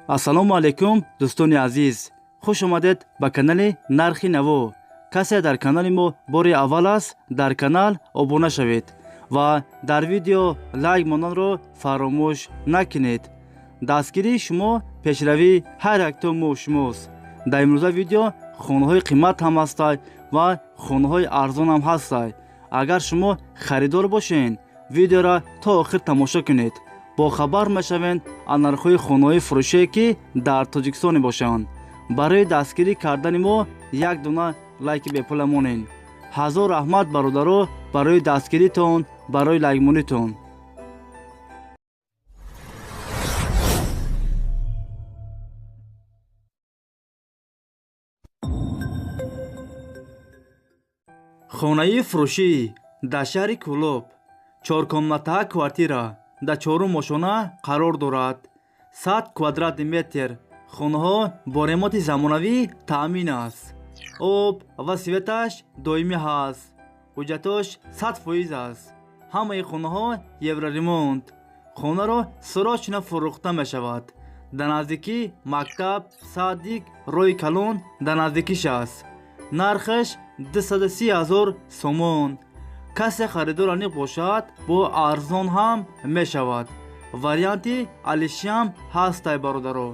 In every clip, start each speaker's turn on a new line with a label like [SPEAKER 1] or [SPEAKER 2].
[SPEAKER 1] Ассалому алайкум, дӯстони азиз, хуш омадед ба канали Нархи Наво. Касе дар канали мо бори аввал аст, дар канал обуна шавед ва дар видео лайк монданро фаромӯш накунед. Дастгирии шумо пешравии ҳар якто мо шумост. Дар имрӯза видео хонаҳои қимат ҳам ҳастанд ва хонаҳои арзон ҳам ҳастанд. Агар шумо харидор бошед, видеоро то охир тамошо кунед, бохабар мешавед аз нархҳои хонаҳои фурӯшие, ки дар Тоҷикистон мебошанд. Барои дастгирӣ кардани мо як дона лайки бепула монед. Ҳазор раҳмат, бародаро, барои дастгиритон, барои лайкмонитон. Хонаи фурӯшӣ дар шаҳри Кӯлоб, чоркомнатаа квартира, дар чорум ошона қарор дорад, 100 квадратный метр. Хонаҳо бо ремонти замонавӣ таъмин аст, об ва светаш доимӣ ҳаст, ҳуҷҷатош 100% аст. Ҳамаи хонаҳо евроремонт. Хонаро срочно фурӯхта мешавад. Дар наздикӣ мактаб, садик, роҳи калон дар наздикиш аст. Нархаш 230 ҳазор сомон. Касе харидор аниқ бошад, бо арзон ҳам мешавад. Варианти алишиам ҳастай, бародаро.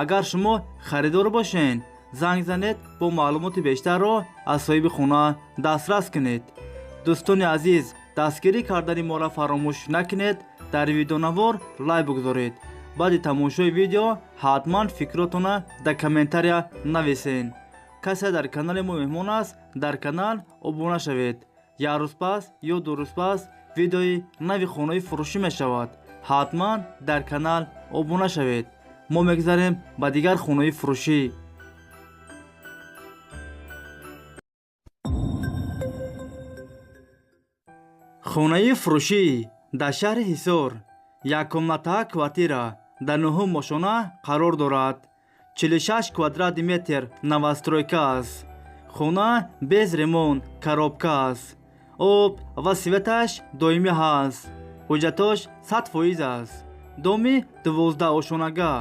[SPEAKER 1] Агар шумо харидор бошед, занг занед, бо маълумоти бештарро аз соҳиби хона дастрас кунед. Дӯстони азиз, дастгирӣ кардани моро фаромӯш накунед, дар видеонавор лайк бигузоред. Баъди тамошои видео ҳатман фикротонро дар комментария нависед. Касе дар канали мо меҳмон аст, дар канал обуна шавед. Як рӯз пас ё 2 рӯз пас видеои нави хонаи фурӯшӣ мешавад. Ҳатман дар канал обуна шавед. Мо мегзарем ба дигар хонаи фурӯшӣ. Хонаи фурӯшӣ дар шаҳри Ҳисор, яккомнатаа квартира, дар нуҳум ошона қарор дорад, 46 квадратный метр, новостройка аст. Хона без ремонт, коробка аст. Об ва светаш доимӣ ҳаст, ҳуҷҷатош 100% аст. Доми 12 ошонага,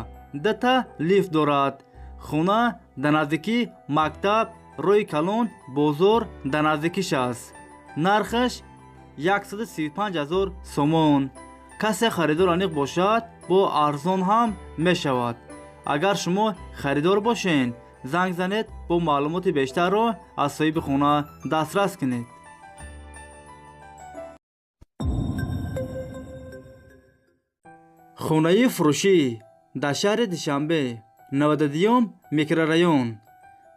[SPEAKER 1] дута лифт дорад. Хона дар наздикӣ мактаб, роҳи калон, бозор дар наздикиш аст. Нархаш 135 ҳазор сомон. Касе харидор аниқ бошад, бо арзон ҳам мешавад. Агар шумо харидор бошед, занг занед, бо маълумоти бештарро аз соҳиби хона дастрас кунед. Хонаи фурӯшӣ дар шаҳри Душанбе, 92-юм микрорайон,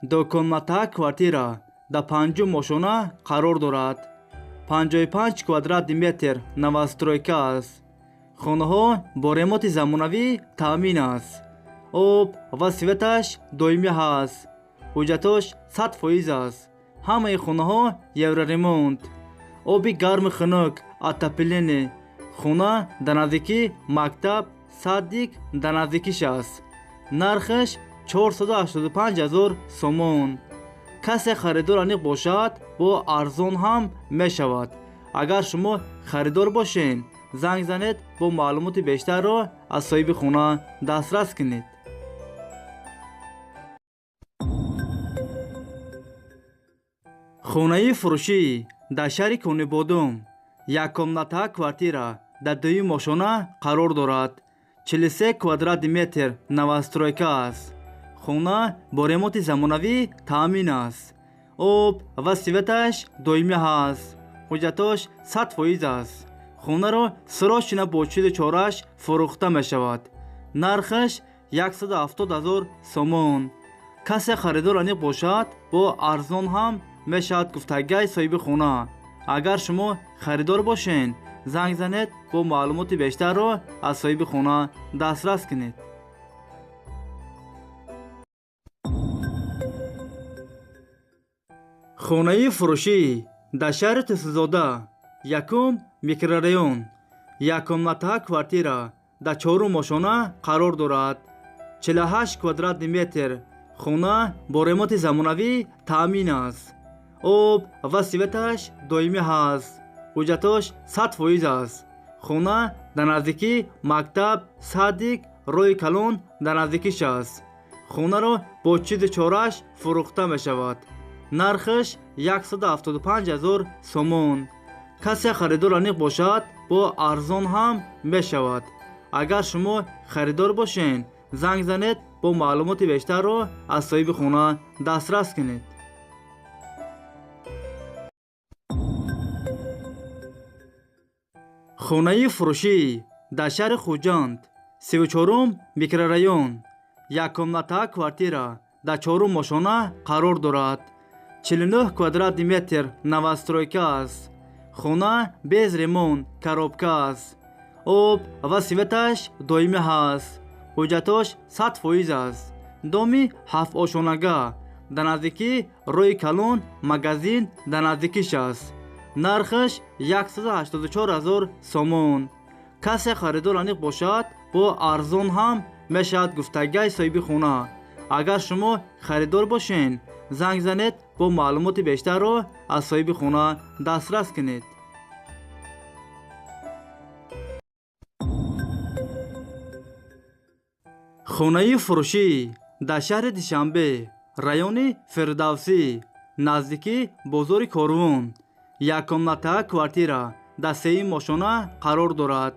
[SPEAKER 1] дукомнатаа квартира, дар панҷум ошона қарор дорад, 55 квадратный метр, новостройка аст. Хонаҳо бо ремонти замонавӣ таъмин аст, об ва светаш доимӣ ҳаст, ҳуҷҷатош 100% аст. Ҳамаи хонаҳо евроремонт, оби гарму хунук, отопление. Хона дар наздикӣ мактаб, садик дар наздикиш аст. Нархаш 485 ҳазор сомон. Касе харидор аниқ бошад, бо арзон ҳам мешавад. Агар шумо харидор бошед, занг занед, бо маълумоти бештарро аз соҳиби хона дастрас кунед. Хонаи фурӯшӣ дар шаҳри Конибодом, яккомнатаа квартира, дар дуюм ошона қарор дорад, 43 квадратный метр, новостройка аст. Хона бо ремонти замонавӣ таъмин аст, об ва светаш доимӣ ҳаст, ҳуҷҷатош 100% аст. Хонаро срочно бо чилу чораш фурӯхта мешавад. Нархаш 170 ҳазор сомон. Касе харидор аниқ бошад, бо арзон ҳам мешавад, гуфтагай соҳиби хона. Агар шумо харидор бошед, занг занед, бо маълумоти бештарро аз соҳиби хона дастрас кунед. Хонаи фурӯшӣ дар шаҳри Тусзода, якум микрорайон, яккомнатаа квартира, дар чорум ошона қарор дорад, 48 квадратный метр. Хона бо ремонти замонавӣ таъмин аст, об ва светаш доимӣ ҳаст, ҳуҷҷатош 100% аст. Хона дар наздикӣ мактаб, садик, роҳи калон дар наздикиш аст. Хонаро бо чизи чорааш фурӯхта мешавад. Нархаш 175 000 сомон. Касе харидор аниқ бошад, бо арзон ҳам мешавад. Агар шумо харидор бошед, занг занед, бо маълумоти бештарро аз соҳиби хона дастрас кунед. Хонаи фурӯшӣ дар шаҳри Хуҷанд, 34 микрорайон, яккомната квартира дар чорум ошона қарор дорад. 49 квадратный метр новостройка аст. Хона без ремонт, коробка аст. Об ва светаш доимӣ ҳаст. Ҳуҷҷатош 100% аст. Доми ҳафтошонага дар наздикӣ роҳи калон, магазин дар наздикиш аст. Нархаш 184 000 сомон. Касе харидор аниқ бошад, бо арзон ҳам мешавад гуфтагиҳои соҳиби хона. Агар шумо харидор бошед, занг занед, бо маълумоти бештарро аз соҳиби хона дастрас кунед. Хонаи фурӯшӣ дар шаҳри Душанбе, райони Фирдавсӣ, наздикӣ бозори Корвон, яккомната квартира дар сеюм ошона қарор дорад.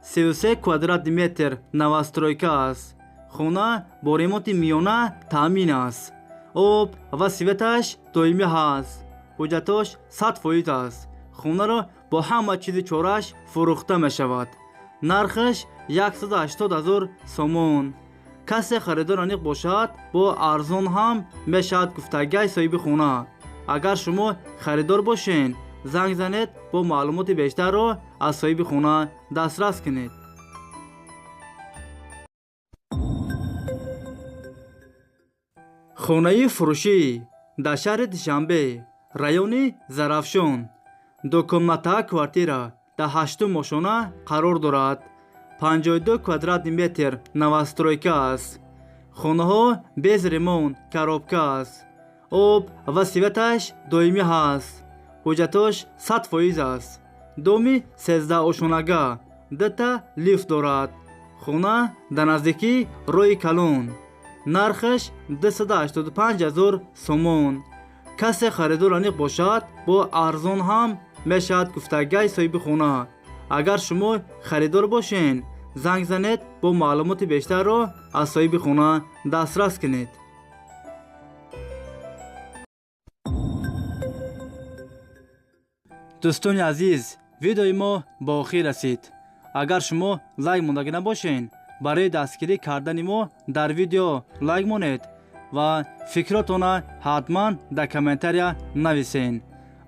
[SPEAKER 1] 33 квадратный метр новостройка аст. Хона бо ремонти миёна таъмин аст. Об ва светаш доимӣ ҳаст. Ҳуҷҷатош 100% аст. Хонаро бо ҳама чизи чорааш фурӯхта мешавад. Нархаш 180 000 сомон. Касе харидор аниқ бошад, бо арзон ҳам мешавад гуфтагиҳои соҳиби хона. Агар шумо харидор бошед, занг занед, бо маълумоти бештарро аз соҳиби хона дастрас кунед. Хонаи фурӯшӣ дар шаҳри Душанбе, райони Зарафшон, дукомната квартира дар ҳаштум ошона қарор дорад. 52 квадратный метр новостройка аст. Хонаҳо без ремонт, коробка аст. Об ва светаш доимӣ ҳаст. Ҳуҷҷатош 100% аст. Доми 13-ошонага дута лифт дорад. Хона дар наздикӣ роҳи калон. Нархаш 285 000 сомон. Касе харидор аниқ бошад, бо арзон ҳам мешавад гуфтагиҳои соҳиби хона. Агар шумо харидор бошед, занг занед, бо маълумоти бештарро аз соҳиби хона дастрас кунед. Дӯстони азиз, видеои мо ба охир расид. Агар шумо лайк мондагӣ набошед, барои дастгирӣ кардани мо дар видео лайк монед ва фикротонро ҳатман дар комментария нависед.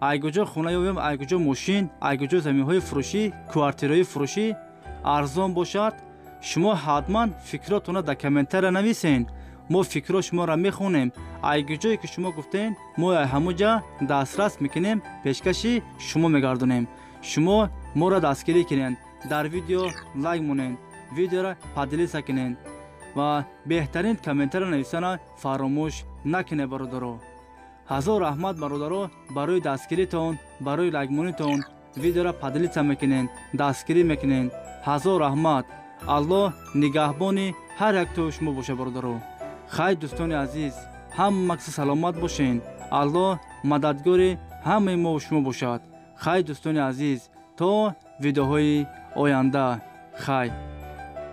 [SPEAKER 1] Ай куҷо хона ёбем, ай куҷо мошин, ай куҷо заминҳои фурӯшӣ, квартираҳои фурӯшӣ арзон бошад, шумо ҳатман фикротонро дар комментария нависед. Мо фикрҳо шуморо мехонем. Ай куҷое ки шумо гуфтем, мо ҳамон ҷа дастрас мекунем, пешкаши шумо мегардонем. Шумо моро дастгирӣ кунед, дар видео лайк монед, видеоро поделиться кунед ва беҳтарин комментария нависана фаромӯш накунед, бародаро. Ҳазор раҳмат, бародаро, барои дастгиритон, барои лайкмонитон, видеоро поделиться мекунед, дастгирӣ мекунед. Ҳазор раҳмат. Аллоҳ нигаҳбони ҳар яктои шумо бошад, бародаро. Хайр, дӯстони азиз, ҳама каса саломат бошед. Аллоҳ мададгори ҳамаи мо шумо бошад. Хайр, дӯстони азиз, то видеоҳои оянда. Хайр.